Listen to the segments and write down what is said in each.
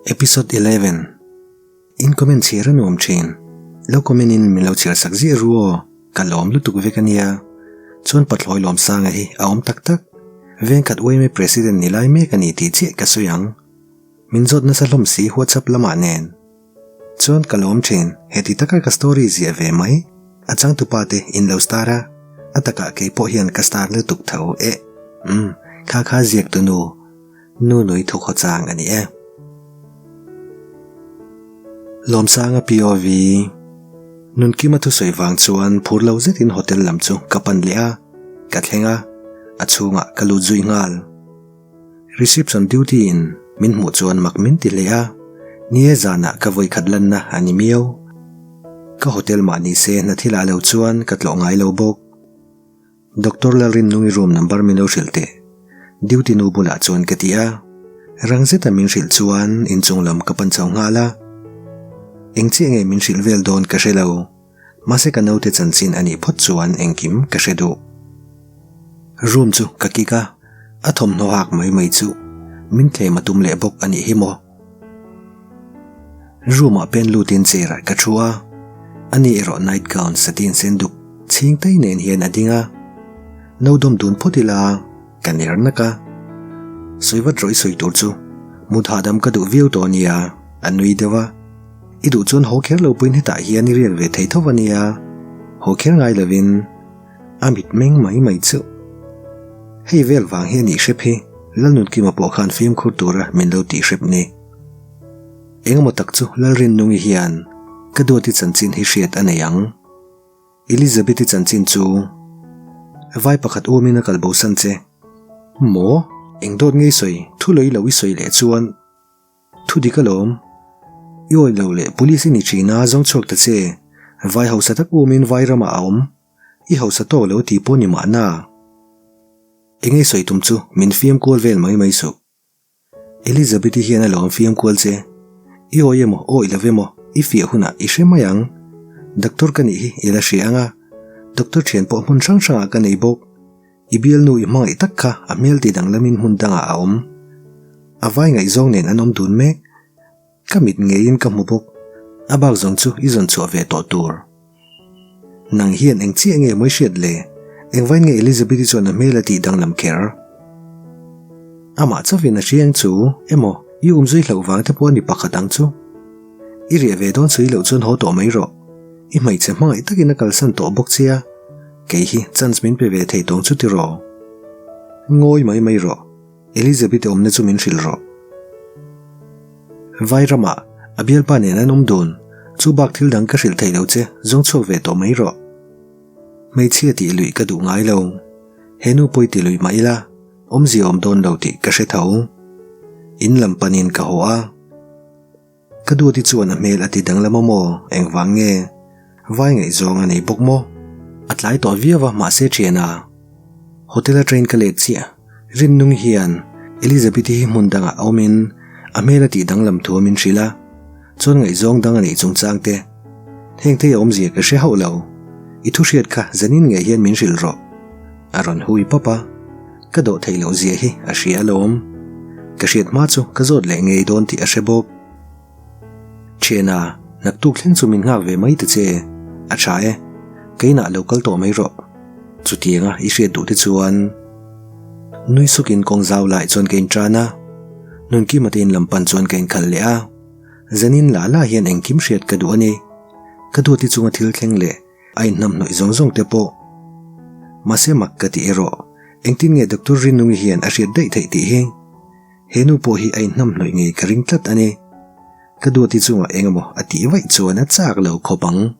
Episode 11 In comment chhiar a nuam thin. Lo comment in min lo chhiar sak ziah ru aw, ka lawm lutuk vek a nia. Chuan Pathlawi Lawmsanga hi a awm tak tak. Vengkhat yma President ni lai mek a ni tih chiah ka sawi ang. Min zawt nasa hlawm si WhatsApp lamah nen. Chuan ka lawm thin, heti taka ka story ziah ve mai. A changtupa te in lo star a, a takah kei pawh hian ka star lutuk tho e. Umm, kha kha ziak tu nu, nu nui thu khaw chang a ni e. Lawmsanga POV, Nunkima thusawi vang chuan phur lo zetin hotel lam chu ka pan leh a, ka thleng a, a chhungah ka lut zui nghal. Reception duty in min hmuh chuan mak min ti hle a, ni e zanah ka vawi khat lanna a ni miau. Ka hotel mah ni se hna thil ah lo chuan ka tlawh ngai lo bawk. Doctor Lalrinnungi room number min lo hrilh teh. Duty nu bulah chuan ka ti a, rang zeta min hrilh chuan inchung lam ka pan chho nghal a. Eng chiah nge min hrilh vel dawn ka hre lo. Mahse ka naute chanchin a nih phawt chuan engkim ka hre duh. Room chu ka kik a, a thawmhnaw hak mai mai chu min thlem a tum leh bawk a nih hi maw. Room ah pen lutin chair ah ka thu a, ani erawh night gown satin sen duk chhing tai nen hian a ding a. No dawm dun phawt ila ka ner nak a. Sawi vat rawh i sawi tur chu mut hahdam ka duh viau tawh a nia, a nui deuh a. I duh chuan haw kher lo puiin hetah hian i riak ve thei tho a nia, haw kher ngai lovin a mit meng mai mai chu. Hei vel vang hi a nih hrep hi, Lalnunkima pawh khan fimkhur tura min lo tih hrep ni. Engemaw tak chu Lalrinnungi hian ka duati chanchin hi hriat a nei ang. Elizabeth-i chanchin chu vai pakhat umin a kal bosan che. Maw? Eng dawt ngei sawi, thu lei lo i sawi leh chuan. Thu dik alawm. I awih lo leh police i ni thin a, zawng chhuak ta che. Vai hausa tak umin vai ramah a awm. I hausa tawk lo tih pawh ni mahna. Eng ei sawi tum chu min fiam kual vel mai mai suh. Elizabeth-i hian alawm fiam kual che. I awih emaw awih lo emaw i fiah hunah i hre mai ang. Doctor ka nih hi i la hria ang a. Doctor thian pawh hmun hrang hrangah ka nei bawk. I bialnu i hmangaih tak kha a hmel ti danglamin hmun dangah a awm. A vai ngaihzawng nen an awm dun mek. Ka mit ngeiin ka hmu bawk. A bak zawng chu i zawn chhuah ve tawh tur. Nang hian eng chiah nge mawi hriat le? Engvain nge Elizabeth-i chuan a hmel a tih danglam kher? Amah chauhin a hria ang chu, emaw i umzui hlauh vang te pawh a ni pakhat ang chu. I riah ve dawn sawi loh chuan haw tawh mai rawh. I hmeichhe hmangaih takin a kalsan tawh bawk che a. Kei hi chance min pe ve thei tawng chu tiraw? Ngawi mai mai rawh, Elizabeth awmna chu min hrilh rawh. Vai ramah a bialpa nen an awm dun, chu bak thil dang ka hrilh thei lo che, zawng chhuak ve tawh mai rawh. Hmeichhia tih luih ka duh ngai lo. He nu pawi ti lui mah ila, awmzia awm dawn lo tih ka hre tho. In lam panin ka haw a. Ka duati chuan a hmel a ti danglam a maw? Engvang nge? Vai ngaihzawng a nei bawk maw? A tlai tawh viau a mahse thiana hotel a train ka let chiah. Rinnung hian Elizabeth-i hi hmun dangah a awmin a hmel a tih danglam thu a min hrilh a, chuan ngaihzawng dang a neih chungchang te. Heng thei a awmzia ka hre hauh lo. I thu hriat kha zanin ngei hian min hrilh rawh. A rawn hui pap a. Ka dawh theih loh zia hi a hria alawm. Ka hriat hma chu ka zawt leh ngei dawn tih a hre bawk. Thiana, naktuk thleng chu min nghak ve mai ta che. A tha e. Keinah lo kal tawh mai rawh. Chutianga i hriat duh te chuan. Nui sukin kawng zau lai chuan ka intan a. Nunkima te in lam pan chuan ka inkhalh leh a. Zanin lah lah hian engkim hriat ka duh a ni. Ka duati chunga thil thleng leh A inhnamhnawih zawng zawng te pawh. Mahse mak ka ti erawh, engtin nge Doctor Rinungi hian a hriat daih theih tih hi? He nu pawh hi a inhnamhnawih ngei ka ring tlat a ni. Ka duati chungah eng emaw a tih vaih chuan a chak lo khawp ang.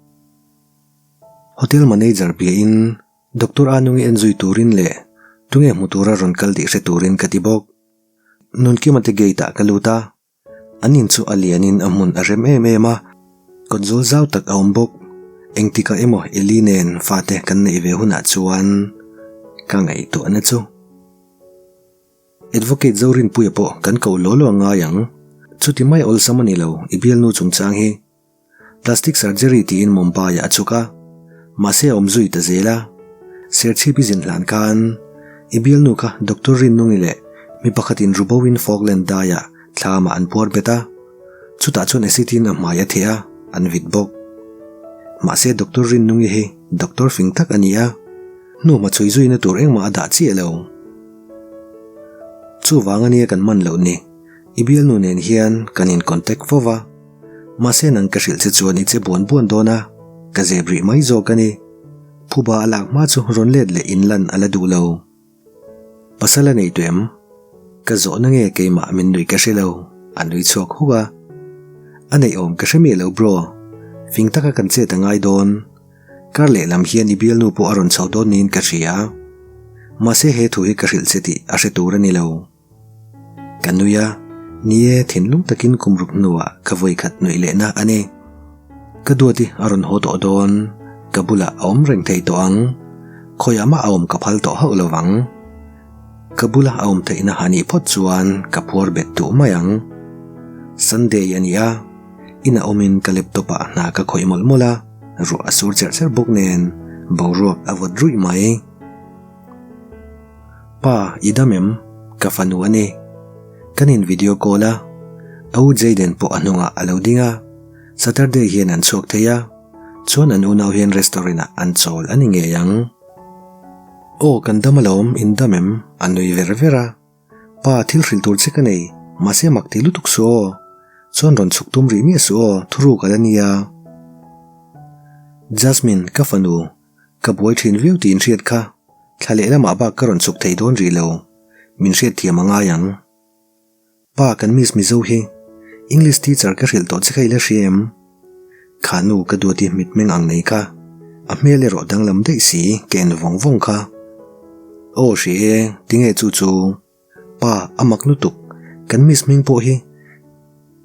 Hotel manager biain Doctor Anungi en zui turin leh tunge hmu tura rawn kal tih hre turin ka ti bawk. Nunkima te gate ah ka lut a. An in chu a lianin a hmun a rem em em a, kawt zawl zau tak a awm bawk. Engtikah emaw Eli nen fate kan neih ve hunah chuan ka ngaihtuahna chu Advocate Zorinpuia pawh kan koh law law a ngai ang. Chuti mai awlsam a ni lo i bialnu chungchang hi. Plastic surgery tiin Mumbai-ah a chhuk a, mahse a awm zui ta zel a. Serchhip i zin hlan khan i bialnu kha Doctor Rinnungi leh mi pakhatin Rubawin Falkland daiah thlamah an puar bet a. Chutah chuan acid in a hmai a theh a, an vit bawk. Mahse Doctor Rinnungi hi doctor fing tak a ni a, hnuhma chhui zuina tur engmah a dah chiah lo. Chuvang ania kan man loh ni, i bialnu nen hian kan in contact fo va, mahse nang ka hrilh che chuan i che buan buan dawn a, ka zep rih mai zawk a ni. Phuba a lak hma chu rawn let leh inlan a la duh lo. Pasal a nei tawh em? Ka zawhna nge keimah min nui ka hre lo, a nui chhuak huk a. A neih awm ka hre miah lo bro, fing taka kan chet a ngai dawn. Kar lehlam hian i bialnu pawh a rawn chho dawn niin ka hria. Mahse he thu hi ka hrilh che tih a hre tur a ni lo. Ka nui a, ni e, thinlung takin kum ruk hnuah ka vawi khat nuih lehna a ni. Ka duati a rawn haw tawh dawn, ka bulah a awm reng thei tawh ang. Khawiah mah a awm ka phal tawh hauh lo vang. Ka bula a awm theihna a nih phawt chuan ka phuar bet duh mai ang. Sunday a ni a, inah awmin ka laptop ah hna ka khawih mawlh mawlh a, ruah a sur cherh cherh bawk nen boruak a vawt ruih mai. Pa, i dam em? Ka fanu a ni. Kan in video call a, a u Jayden pawh a hnungah a lo ding a. Saturday hian an chhuak thei a, chuan an unau hian restaurant ah an chawl a ni ngei ang. Aw, kan dam alawm, in dam em? A nui ver ver a. Pa, thil hrilh tur che ka nei, mahse mak ti lutuk suh aw. Chuan rawn chhuk tum rih miah suh aw, thuruk a la nia. Jasmine, ka fanu, Ka buai thin viau tih inhriat kha thla leh lamah bak ka rawn chhuk thei dawn rih lo, min hriat thiam a ngai ang. Pa, kan Miss Mizo hi English teacher ka hrilh tawh che kha i la hria em? Kha nu ka duati mitmeng ang nei kha, a hmel erawh danglam daih si ka en vawng vawng kha. Aw hria e, tinge chu chu? Pa, a mak lutuk, kan Miss hming pawh hi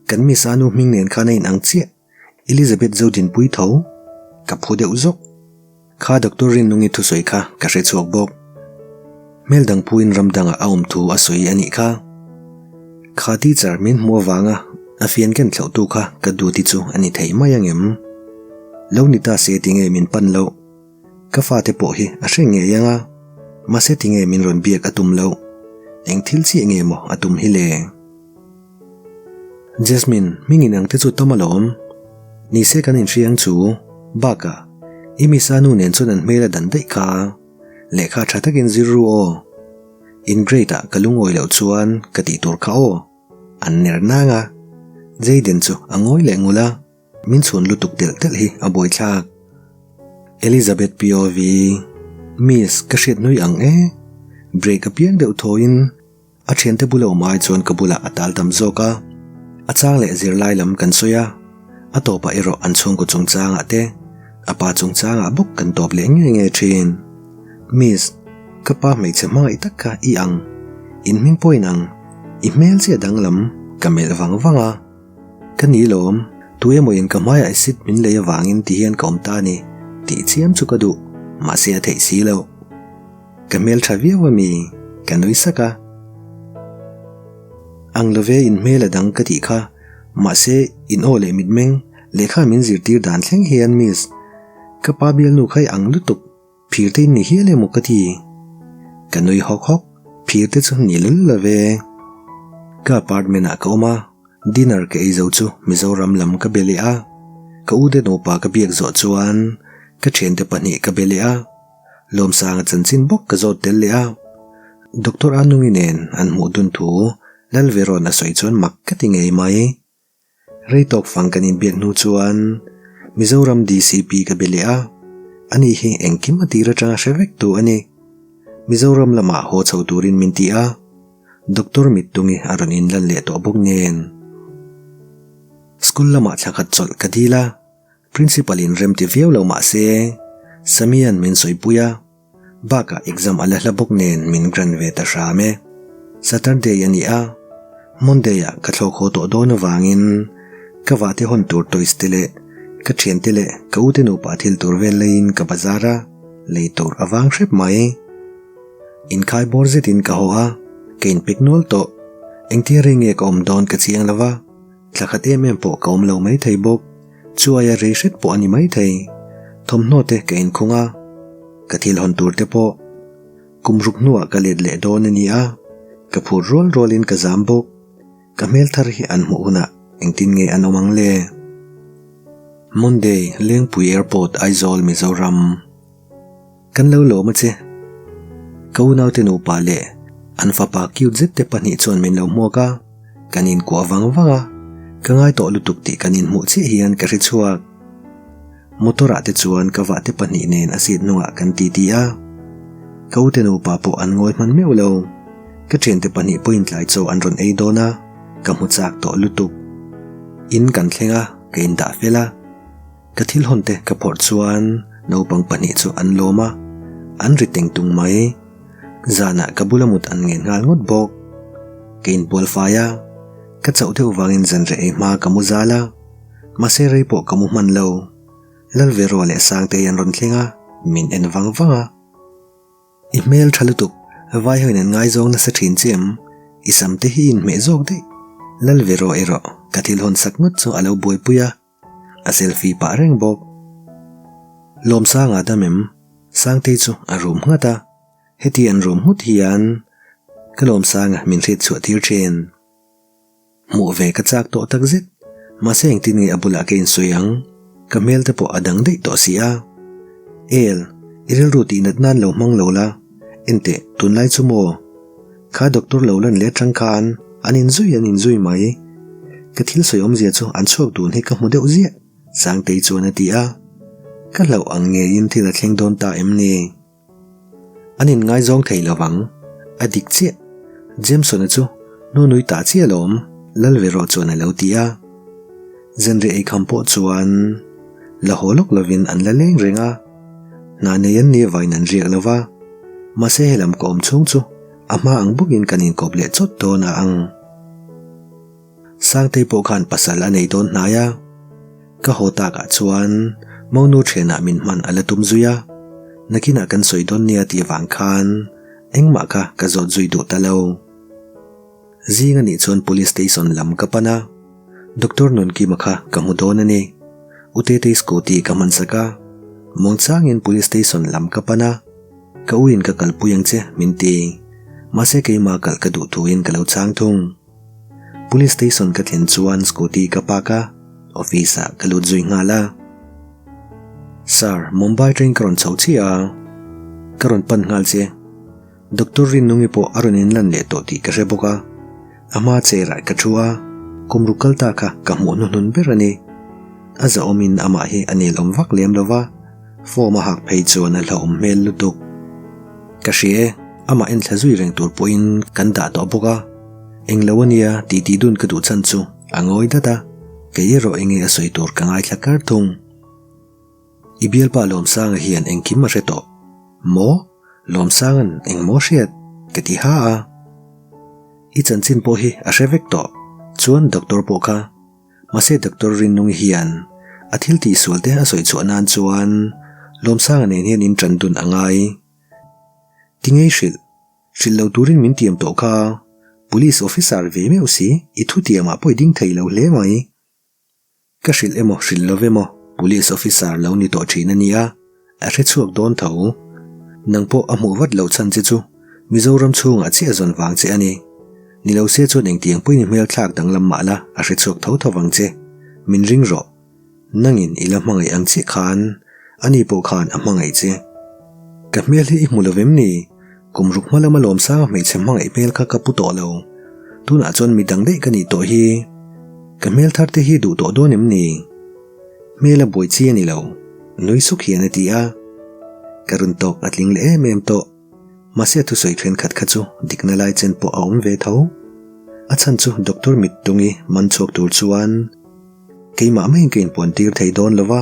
kan Miss a nu hming nen khan a inang chiah. Elizabeth Zodinpui tho, ka phu deuh zawk. Kha Doctor Rinnungi thusawi kha ka hre chhuak bawk. Hmel dang phuin ram dangah a awm thu a sawi a nih kha. Kha teacher min hmuh avanga a fian ken thlauhtu kha ka duty chu a ni thei mai angem? Lo ni ta se tinge min pan loh? Ka fate pawh hi a hre ngei ang a, mahse tinge min rawn biak a tum loh? Eng thil chiah nge maw a tum hi le? Jasmine, hming in ang te chu tam alawm. Ni se kan inhria ang chu. Bakah, i misa nu nen chuan an hmel a dan daih kha. Lehkha tha takin zir ru aw. In grade ah ka lungawi loh chuan ka tih tur kha aw. An ner nang a. Jayden chu a ngawi leh ngul a. Min chhun lutuk telh telh hi a buaithlak. Elizabeth POV, Miss, ka hriat nui ang e. Break apiang deuh thawiin A thiante bula awm ai chuan ka bulah a tal tam zawk a, a chang leh zirlai lam kan sawi a, a tawpah erawh an chhungkaw chungchangah te, a pa chungchangah bawk kan tawp leh nge nge thin. Miss, ka pa hmeichhe hmangaih tak kha i ang, in hming pawhin ang, i hmel chiah danglam, ka melh vang vang a. Ka ni lawm, tu emawin ka hmaiah acid min lei avangin tihian ka awm ta a ni, tih chiam chu ka duh, mahse a theih si loh. Ka hmel tha viau a mi? Ka nui sak a. Ang love in hmel a dang ka tih kha, mahse in aw leh mitmeng, lehkha min zirtir dan thleng hian miss, ka pa bialnu kha i ang lutuk, phir te in ni hial emaw ka ti. Ka nui hawk hawk, phir te chu ni lul love. Ka apartment ah ka awm a, dinner ka ei zo chu Mizoram lam ka be leh a, ka u te nupa ka biak zawh chuan ka thiante pahnih ka be leh a. Lawmsanga chanchin bawk ka zawt tel leh a, Doctor Anungi nen an hmuh dun thu Lalverawn a sawi chuan mak ka ti ngei mai. Rei tawk fang kan inbiak hnu chuan Mizoram DCP ka be leh a, ani hi engkim a tir atanga hre vek tu a ni. Mizoram lamah haw chho turin min ti a, Doctor Mittungi a rawn inlan leh tawh bawk nen. School lamah thla khat chawlh ka dil a. Principal in rem ti viau lo mah se, Samian min sawipui a, bakah exam a la hla bawk nen min grant ve ta hram e. Saturday a ni a, Monday ah ka thlawk haw tawh dawn avangin ka vahte hawn tur toys te leh ka thiante leh ka ute nupa thil tur vel leiin ka bazar a, lei tur a vang hrep mai. Inkhai bawr zetin ka haw a, ka inpek nual tawh. Engtia rei nge ka awm dawn ka chiang lo va. Thla khat em em pawh ka awm lo mai thei bawk, chu aia rei hret pawh a ni mai thei. Thawmhnaw te ka inkhung a, ka thil hawn tur te pawh kum ruk hnuah ka let leh dawn a ni a, ka phur rual rualin ka zam bawk. Ka hmel thar hi an hmuh hunah. Engtin nge an awm ang le? Monday, Lengpui Airport, Aizawl, Mizoram. Kan lo lawm a che. Ka unaute nupa leh an fapa cute zet te pahnih chuan min lo hmuak a, kan inkuah vang vang a, ka ngai tawh lutuk tih kan inhmuh chiah hian ka hre chhuak. Motor ah te chuan ka vah te pahnih nen a seat hnungah kan titi a, ka ute nupa pawh an ngawi hman meuh lo. Ka thiante pahnih pawhin tlai chaw an rawn ei dawn a, ka hmu chak tawh lutuk. In kan thleng a, ka indah fel a. Ka thil hawn te ka phawrh chuan naupang pahnih chu an lawm a, an ri teng tung mai. Zanah ka bula mut an ngen nghal ngawt bawk. Ka inbual fai a, ka chauh deuh vangin zanreh ei hma ka mu zal a. Mahse rei pawh ka mu hman lo. Lalvero leh Sangtei an rawn thleng a, min en vang vang a. I hmel tha lutuk, vai hoin an ngaizawng nasa thin che em? I sam te hi inhmeh zawk daih. Lalvero erawh ka thil hawn sak ngawt chu a lo buaipui a, a selfie pah reng bawk. Lawmsanga dam em? Sangtei chu a rum nghat a, heti an rum nghut hian ka Lawmsanga min hriat chhuah tir thin. Hmuh ve ka chak tawh tak zet, mahse engtin nge a bulah ka insawi ang? Ka hmel te pawh a dang daih tawh si a. El, i rilru tih nat nan lo hmang lo la, enteh tunlai chu maw? Kha doctor lo lan leh atang khan an inzui an inzui mai. Ka thil sawi awmzia chu an chhuak dun hi ka hmu deuh ziah, Sangtei chuan a ti a. Ka hlauh ang ngeiin thil a thleng dawn ta em ni? An inngaizawng thei lo vang. A dik chiah. Jameson-a chu Nunui tah chiah alawm, Lalvero chuan a lo ti a. Zanriah eikham pawh chuan la haw lawk lovin an la leng reng a. Hna nei an nih avangin an riak lo va. Mahse helam ka awm chhung chu a hma ang bawkin kan inkawp leh chawt dawn a ang. Sangtei pawh khan pasal a nei dawn hnai a, ka haw takah chuan monu thianah min hman a la tum zui a, nakinah kan sawi dawn nia tih vang khan engmah kha ka zawt zui duh ta lo. Zing a nih chuan Police Station lam ka pan a, Doctor Nunkima kha ka hmu dawn a ni. U Tetei scooty ka hman sak a, muangchangin Police Station lam ka pan a, ka uin ka kalpui ang che min ti, mahse keimah kalh ka duh thuin ka lo chhang thung. Police station ka thlen chuan scooty ka park a, office ah ka lut zui nghal a. Sir, Mumbai train ka rawn chho chiah a, ka rawn pan nghal che. Doctor Rinnungi pawh a rawn inlan leh tawh tih ka hre bawk a, a hma chair ah ka thu a, kum ruk kal ta kha ka hmuh hnuhnun ber a ni. A zahawmin amah hi a nelawm vak lem lo va, form a hak phei chuan a hlauhawm hmel lutuk. Ka hria e, amah enthla zui reng tur pawhin kan dah tawh bawk a, englo a nia tih tih dun ka duh chhan chu a ngawi dat a, kei erawh enge a sawi tur ka ngaithla kar thung. I bialpa Lawmsanga hian engkim a hre tawh maw? Lawmsanga'n eng maw hriat? ka ti ha a. I chanchin pawh hi a hre vek tawh, chuan doctor pawh kha Mahse Doctor Rinnungi hian a thil tihsual te a sawi chhuah nan chuan Lawmsanga nen hian in tan dun a ngai. Ti ngei hrilh, hrilh lo turin min tiam tawh kha, Police officer ve meuh si, i thu tiamah pawh i ding thei lo hle mai. Ka hrilh emaw hrilh lo emaw Police officer lo ni tawh thin a nia. A hre chhuak dawn tho. Nang pawh a hmuh vat loh chhan che chu Mizoram chhungah chiah zawn vang che a ni. Ni lo se chuan engtiang pawhin i hmel thlak danglam mah la a hre chhuak tho tho vang che. Min ring rawh. Nangin i la hmangaih ang chiah khan ani pawh khan a hmangaih che. Ka hmel hi i hmu lo vem ni? Kum ruk hma lama lawmsanga hmeichhe hmangaih hmel kha ka pu tawh lo. Tunah chuan mi dang daih ka nih tawh hi. Ka hmel thar te hi duh tawh dawn em ni? Hmel a buai chi a ni lo, nui suk hian a ti a. Ka run tawk a tling leh em em tawh. Mahse a thusawi thenkhat kha chu dikna lai chen pawh a awm ve tho. A chhan chu Doctor Mittungi man chhuak tur chuan keimah maiin ka inpuan tir thei dawn lo va,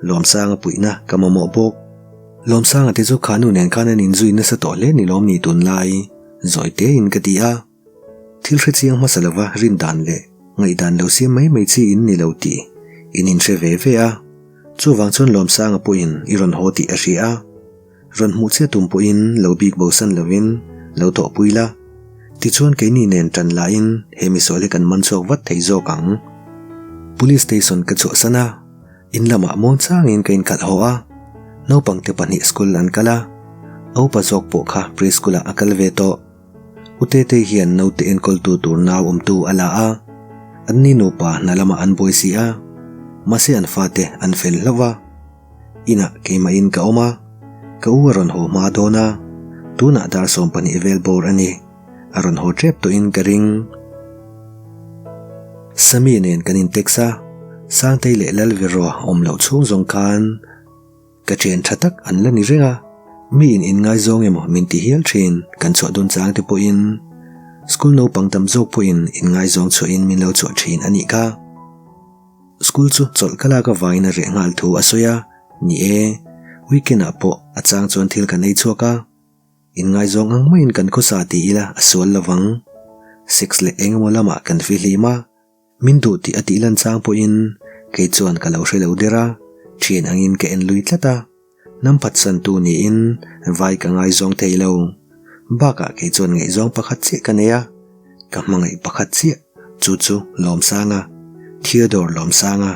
Lawmsanga puihna ka mamawh bawk. Lawmsanga te chu kha nu nen khan an inzui nasa tawh hle ni lawm ni tunlai, zawi tein ka ti a. Thil hre chiang hmasa lova rin dan leh ngaihdan lo siam mai mai chi in ni lo tih in inhre ve ve a. Chuvang chuan Lawmsanga pawhin i rawn haw tih a hria a. Rawn hmuh chiah tum pawhin lo bik bosan lovin lo thawhpui la. Tichuan keini nen tan lahin he misual hi kan man chhuak vat thei zawk ang. Police station ka chhuahsan a, in lamah muangchangin ka inkhalh haw a. Naupangte pahnih school an kal a, a upa zawk pawh kha pre-school ah a kal ve tawh. U Tetei hian naute enkawltu tur nau awmtu a la a. Anni nupa hna lamah an buai si a, mahse an fate an fel hlauh va. Inah keimahin ka awm a, ka u a rawn haw hma dawn a, tunah dar 12 vel bawr a ni, a rawn haw tep tawhin ka ring. Sammy nen kan in-text a, Sangtei leh Lalvero awm loh chhung zawng khan ka thian tha tak an la ni reng a, miin inngaizawng emaw min ti hial thin kan chhuah dun chang te pawhin school naupang tam zawk pawhin inngaizawng chhuahin min lo chhuah thin a nih kha. School chu chawlh ka lak avangin a reh nghal thu a sawi a, ni e, weekend ah pawh a chang chuan thil kan ei chhuak a, inngaizawng ang maiin kan khawsa ti ila a sual lovang. Sex leh engemaw lamah kan fihlim a, min duh tih a tih lan chang pawhin kei chuan ka lo hre lo der a, thian angin ka en lui tlat a. Hnam phatsantu niin vai ka ngaizawng thei lo. Bakah kei chuan ngaihzawng pakhat chiah ka nei a, ka hmangaih pakhat chiah, chu chu Lawmsanga, Theodore Lawmsanga.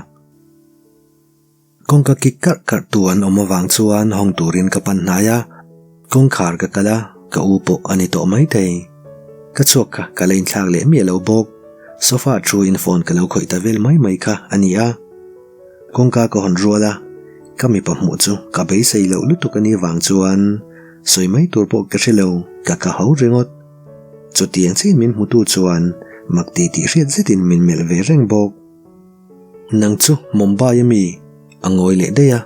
Kawngka kik karh karh tu an awm avang chuan hawng turin ka pan hnai a, kawngkhar ka kal a, ka u pawh a ni tawh maithei. Ka chhuak kha ka la inthlak leh miah lo bawk, sofa thu in phone ka lo khawih ta vel mai mai kha a ni a. Kawngka ka hawn rual a, ka mipa hmuh chu ka beisei loh lutuk a nih vang chuan sawi mai tur pawh ka hre lo, ka ka ho ringawt. Chutiang chiin min hmutu chuan mak ti tih hriat zetin min melh ve reng bawk. Nang chu Mumbai a mi? A ngawi leh daih a,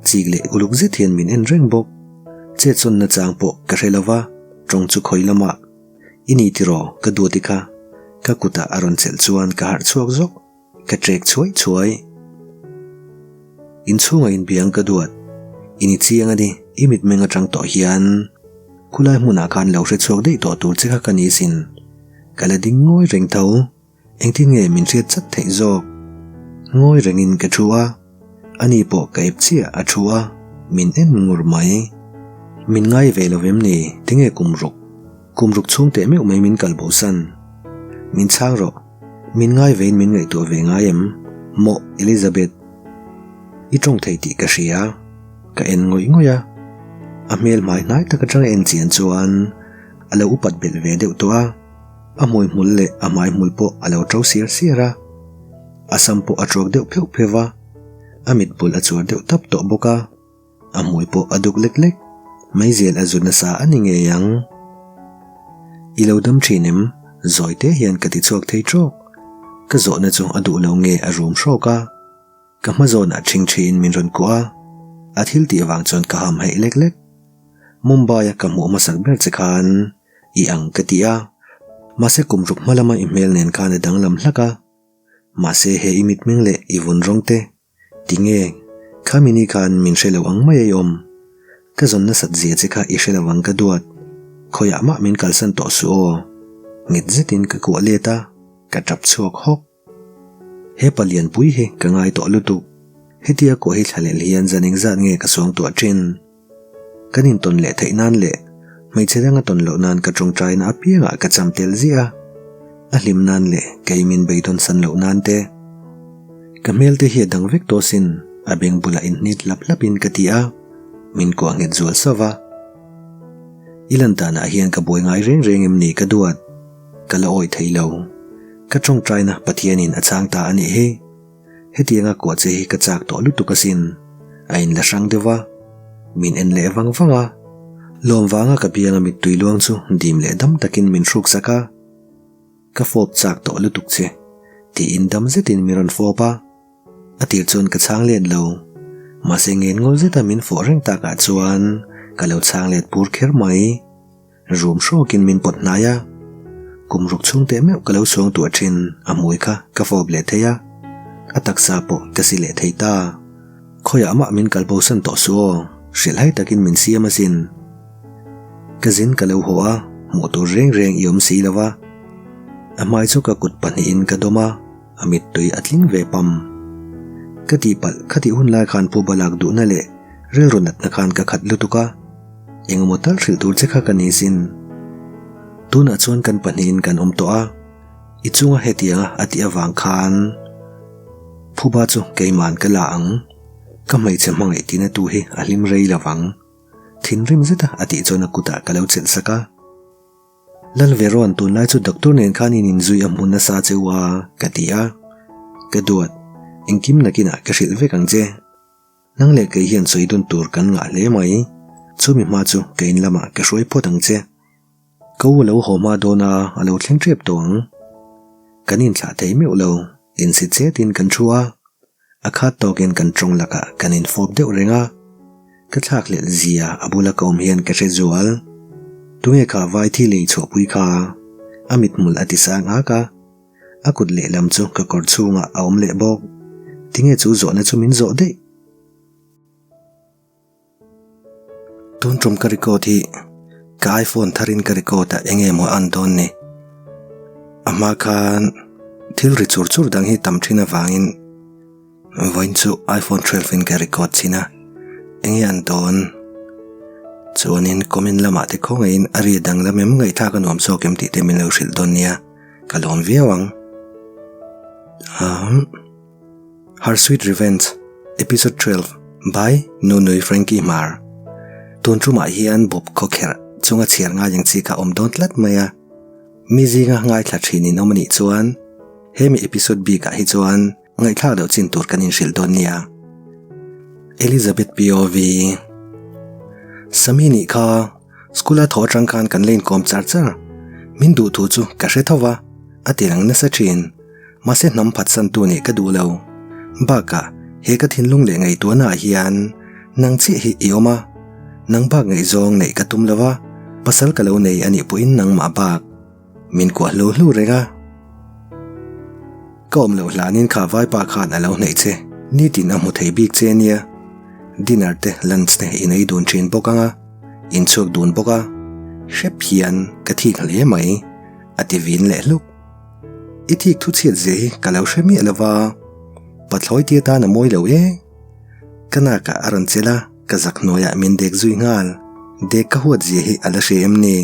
chik leh uluk zet hian min en reng bawk. Chetsawnna chang pawh ka hre lo va, tawng chu khawi lamah i ni tiraw ka duati kha? Ka kutah a rawn chelh chuan ka harh chhuak zawk. Ka trek chhuai chhuai. Inchhungah inbiang ka duat. I ni chiang a ni, i mitmeng atang tawh hian khulai hmunah khan lo hre chhuak daih tawh tur che kha ka ni sin. Ka la ding ngawi reng tho. Engtin nge min hriat chat theih zawk? Ngawi rengin ka thu a, ani pawh ka ep chiah a thu a, min en ngur mai. Min ngai ve lo vem ni, tinge kum ruk? Kum ruk chhung teh meuh mai min kal bosan. Min chhang rawh. Min ngai vein min ngaihtuah ve ngai em? Mawh, Elizabeth. I tawng thei tih ka hria. Ka en ngawih ngawih a. A hmel hmai hnai tak atanga en chian chuan a lo upat belh ve deuh tawh a. A hmui hmul leh a hmai hmul pawh a lo to siar siar a. A sam pawh a tuak deuh pheuh pheuh va. A mit bul a chuar deuh tap tawh bawk a. A hmui pawh a duk lek lek. Meizial a zu nasa a ni ngei ang. I lo dam thin em? Zawi te hian ka ti chhuak thei trawk. Ka zawhna chu a duh lo nge a rum hrawk a. Ka hma zawnah thing thiin min rawn kuah a. A thil tih avang chuan ka ham heih lek lek. Mumbai a ka hmuh hmasak ber che khan i ang ka ti a. Mahse kum ruk hma lama i hmel nen khan a danglam hlak a. Mahse he i mitmeng leh i vun rawng te Tinge, khami ni khan min hre lo ang mai a i awm. Ka zawn nasat zia che kha i hre lo ang ka duat. Khawiah mah min kalsan tawh suh aw. Nghet zetin ka kuah let a, ka tap chhuak hawk. He palian pui hi ka ngai tawh lutuk. Hetia kuah hi thlalel hian zan engzat nge ka suangtuah thin. Kan intawn leh theih nan leh hmeichhe danga tawn loh nan ka tawngtaina apiangah ka cham tel ziah a, a hlim nan leh kei min beidawn san loh nan te. Ka hmel te hi a dang vek tawh sin, a beng bulah inhnit hlap hlapin ka ti a, min kuah nghet zual sauh va. I lan danah hian ka buai ngai reng reng em ni ka duat? Ka la awih thei lo. Ka tawngtaina Pathianin a chhang ta a nih hi. Hetianga kuah che hi ka chak tawh lutuk asin, a inla hrang deuh va, min en leh vang vang a. Lawm vanga ka bianga mittui luang chu dim leh dam takin min hruk sak a. Ka fawp chak tawh lutuk che, tiin dam zetin min rawn fawp a. A tir chuan ka chhang let lo, mahse ngen ngawl zeta min fawh reng takah chuan ka lo chhang let pur kher mai. Rum hrawkin min pawt hnai a, kum ruk chhung teh meuh ka lo suang tuah thin a hmui kha ka fawp leh thei a, a taksa pawh ka si leh thei ta. Khawiah mah min kal bosan tawh suh aw, hrilhhai takin min siam asin. Ka zin ka lo haw a, hmuh tur reng reng i awm si lo va. A hmai chu ka kut pahnihin ka dawm a, a mittui a tling ve pam. Ka tihpalh khatih hun lai khan pu Balak duhna leh rilru natna khan ka khat lutuk a. Engemaw tal hrilh tur che kha ka ni sin. Tunah chuan kan pahnihin kan awm tawh a, i chunga hetianga a tih avang khan phuba chu keiman ka la ang. Ka hmeichhe hmangaih tina tu hi a hlim rei lovang. Thinrim zeta a tih chuan a kutah ka lo chelh sak a. Lalveroan tunlai chu doctor nen khan in inzui a hmu nasa che u a, ka ti a. Ka duat, engkim nakinah ka hrilh vek ang che. Nang leh kei hian sawi dun tur kan ngah hle mai. Chumi hma chu ka in lamah ka hruai phawt ang che. Ka u a lo haw hma dawn a, a lo thleng tep tawh ang. Kan inthlah thei meuh lo, insi chetin kan thu a. A khat tawkin kan tawng lakah kan infawp deuh reng a. Ka thlakhlelh zia a bula ka awm hian ka hre zual. Tunge kha vai thi lei chhuahpui kha? A mithmul a ti sang ak a. A kut lehlam chu ka kawr chhungah a awm leh bawk. Tinge chu zawhna chu min zawh daih? Tun tum ka record hi ka iPhone tharin ka record a enge maw an dawn ni. A hma khan thil ri chur chur dang hi tam thin avangin vawiin chu iPhone 12 in ka record chin a, enge an dawn? Chuanin comment lamah te khawngaihin a ri danglam em ngaihthlak a nuam zawk em tih te min lo hrilh dawn nia, ka lawm viau ang. Ahm. Her Sweet Revenge, Episode 12, by Nunui Frankie Hmar. Tun tumah hian bawp khawkherh chunga chhiar ngai ang chi kha awm dawn tlat mai a. Mi zinga ngaithla thin in awm a nih chuan hemi episode bikah hi chuan ngaihthlak loh chin tur kan inhrilh dawn nia. Elizabeth POV Sami nih kha School a thawh atang khan kan la inkawm char char. Min duh thu chu ka hre tho va, a ti lang nasa thin. Mahse hnam phatsantu nih ka duh lo. Bakah he ka thinlung leh ngaihtuahnaah hian nang chiah hi i awm a, nang bak ngaihzawng neih ka tum lo va, pasal ka lo nei anih pawhin nangmah bak min kuah hlu hlu reng a. Ka awm loh hlanin kha vaipa khan a lo hnaih che, nitin a hmu thei bik che ania. Dinner te lunch te in ei dun thin bawk ang a, in chhuak dun bawk a, hrep hian ka thik hle mai, a ti vin leh hluk. I thik thu chhiat zia hi ka lo hre miah lo va, pathlawi tia tan a mawi lo e. Ka nakah a rawn chelh a, ka zak hnuaiah min dek zui nghal, dek ka huat zia hi a la hre em ni?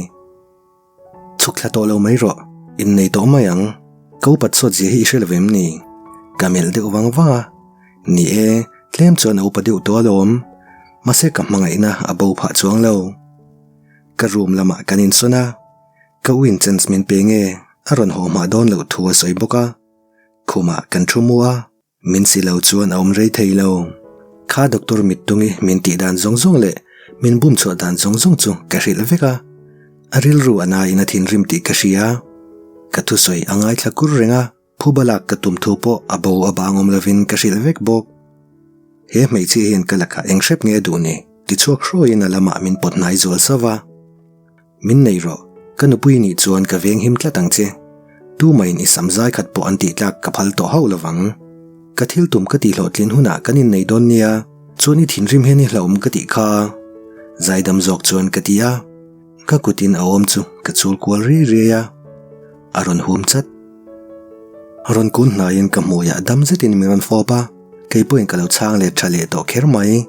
Chhuk thla tawh lo mai rawh, innei tawh mai ang. Ka upat sawt zia hi i hre lo em ni? Ka melh deuh vang vang a. Ni e, tlem chuan a upa deuh tawh alawm. Mahse ka hmangaihna a bo phah chuang lo. Ka room lamah kan insawn a, ka u in chance min pe nge a rawn haw hmah dawn loh thu a sawi bawk a. Khumah kan thu mu a. Min si lo chuan a awm rei thei lo. Kha doctor mittungi min tih dan zawng zawng leh min bum chhuah dan zawng zawng chu ka hrilh vek a. A rilru a naiin a thinrim tih ka hria. Ka thusawi a ngaithla kur reng a, phuba lak ka tum thu pawh a bo a bang awm lovin ka hrilh vek bawk. He hmeichhia hian ka lakah eng hrep nge a duh ni? Tichhuak hruaiin a lamah min pawt hnai zual sauh a. Min nei rawh, ka nupui nih chuan ka veng him tlat ang che. Tumahin i sam zai khat pawh an tih tlak ka phal tawh hauh lovang. Ka thil tum ka tih hlawhtlin hunah kan innei dawn nia, chuan i thinrim hian i hlauhawm ka tih kha. Zaidam zawk chuan ka ti a, ka kutin a awm chu ka chul kual riai riai a, a rawn hum chat. Rawn kun hnaiin ka hmuiah dam zetin min rawn fawp a, kei pawhin ka lo chhang let tha leh tawh kher mai.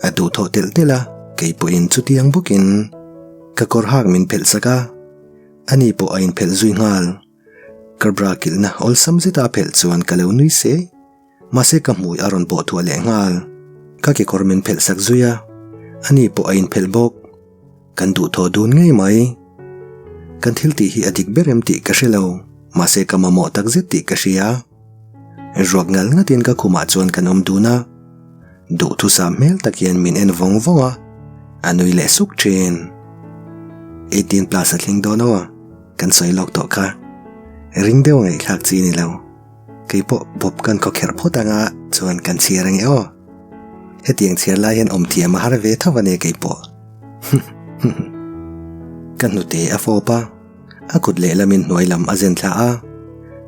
A duhthawh telh telh a, kei pawhin chutiang bawkin ka kawr hak min phelh sak a, ani pawh a inphelh zui nghal. Ka bra kilhna awlsam zeta a phelh chuan ka lo nui se. Mahse ka hmui a rawn pawh thuah leh nghal. Ka kekawr min phelh sak zui a, ani pawh a inphelh bawk. Kan duhthawh dun ngei mai. Kan thil tih hi a dik ber em tih ka hre lo, mahse ka mamawh tak zet tih ka hria. Ruak ngal ngatin ka khumah chuan kan awm dun a, duhthusam hmel tak hian min en vawng vawng a, a nui leh suk thin. 18 plus a thleng dawn aw, kan sawi lawk tawh kha. Ring deuh a ngaihthlak chi ni lo. Kei pawh bawp kan khawkherh phawt anga chuan kan chhiar ange aw. Hetiang chhiar lai hian awm thiam a har ve tho a nia kei pawh. Ka hnute a fawp a, a kut lehlamin hnuai lam a zen thla a,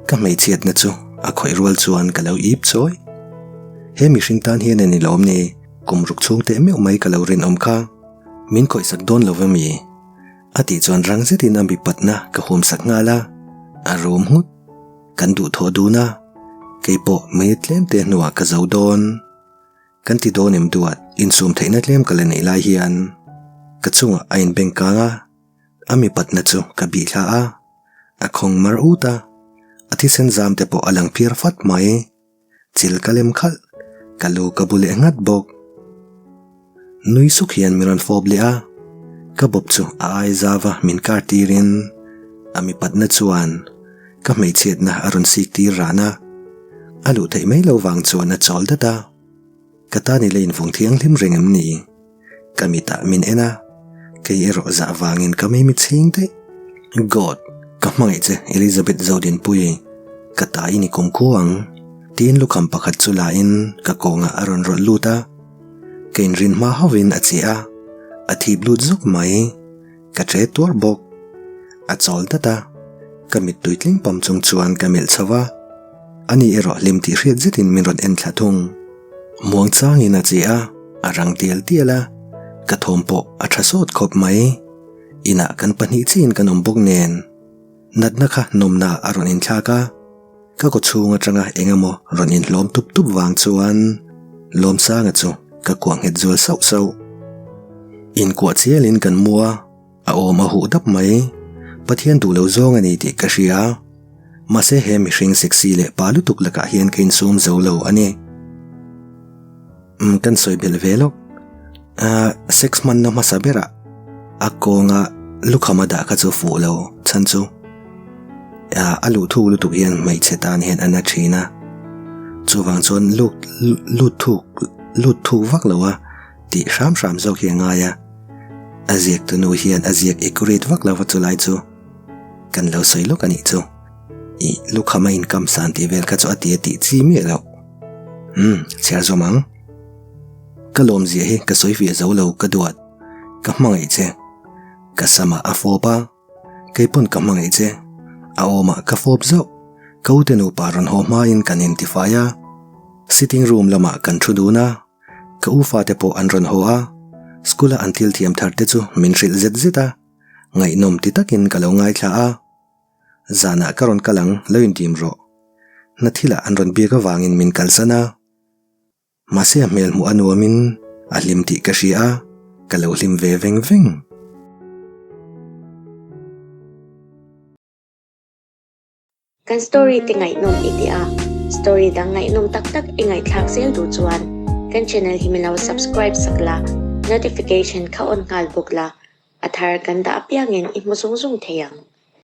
ka hmeichhiatna chu a khawih rual chuan ka lo ip chawi. He mihring tan hian a ni lawm ni, kum ruk chhung teh meuh mai ka lo rinawm kha. Min khawihsak dawn lo vemi? A tih chuan rang zetin a mipatna ka huamsak nghal a, a rum nghut. Kan duhthawh dun a, keipawh minute tlem te hnuah ka zo dawn. Kan ti dawn em duat, insum theihna tlem ka la neih lai hian ka chungah a inbeng kang a, a mipatna chu ka bih thla a, a khawng mar ut a, a thisen zam te pawh a lang phiar fat mai. Chil ka lem khalh, ka lu ka bu leh nghat bawk. Nui suk hian min rawn fawp leh a, ka bawp chu a ai zau va min kar tirin. A mipatna chuan ka hmeichhiatna a rawn sik tir ran a, a luh theih mai lo vang chuan a chawl dat a. Ka tan i la invawng thianghlim reng em ni? Ka mitah min en a, kei erawh zah vangin ka mei mitchhing daih. God, ka hmangaih che Elizabeth Zodinpui, ka ta i ni kumkhu ang, tiin lukham pakhat chu la in ka kawngah a rawn rawlh lut a. Ka inrin hma hauhin a che a, a thip lut zuk mai. Ka che tuar bawk. A chawl dat a, ka mittui tling pam chung chuan ka melh chho a. Ani erawh hlim tih hriat zetin min rawn en thla thung. Muang changin a che a, a rang tial tial a, ka thawm pawh a tha sawt khawp mai. Inah kan pahnih chiin kan awm bawk nen. Natna kha nawmna a rawn inthlak a, ka kaw chhung atanga eng emaw rawn inhlawm tup tup vang chuan Lawmsanga chu ka kuah nghet zual sauh sauh. Inkuah chialin kan mu a, a awm a huh dap mai. Pathian duh lo zawng a ni tih ka hria. Mahse he mihring sexy leh pa lutuk lakah hian ka insum zo lo a ni. Umm kan sawi belh ve lawk. Ahh sex hmanna hmasa berah a kawnga lukham a dah kha chu fuh lo chhan chu ah a luh thuk lutuk hian hmeichhe tan hian a na thin a, chuvang chuan lut lut thuk lut thuk vak lo a tih hram hram zawk hi a ngai a, a ziak tu nu hian a ziak accurate vak lo va chulai chu kan lo sawi lawk a nih chu ih lukham a inkam san tih vel kha chu a ti a tih chi miah loh. Umm, chhiar zawm ang. Ka lawmzia hi ka sawi fiah zo lo ka duat. Ka hmangaih che. Ka samah a fawp a, kei pawn ka hmangaih che. A awmah ka fawp zauh. Ka ute nupa rawn haw hmain kan intifai a. Sitting room lamah kan thu dun a. Ka u fate pawh an rawn haw a. School-a an thil thiam thar te chu min hrilh zet zet a. Ngaihnawm ti takin ka lo ngaithla a. Zanah ka rawn kal ang, lo intim rawh. Hna thilah an rawn biak avangin min kalsan a. Mahse a hmel hmuh a nuamin a hlim tih ka hria a, ka lo hlim ve veng veng. Kan story te ngaihnawm i ti a, story dang ngaihnawm tak tak i ngaihthlak zel duh chuan kan channel hi min lo subscribe sak la, notification kha on nghal bawk la, a thar kan dah apiangin i hmu zung zung thei ang.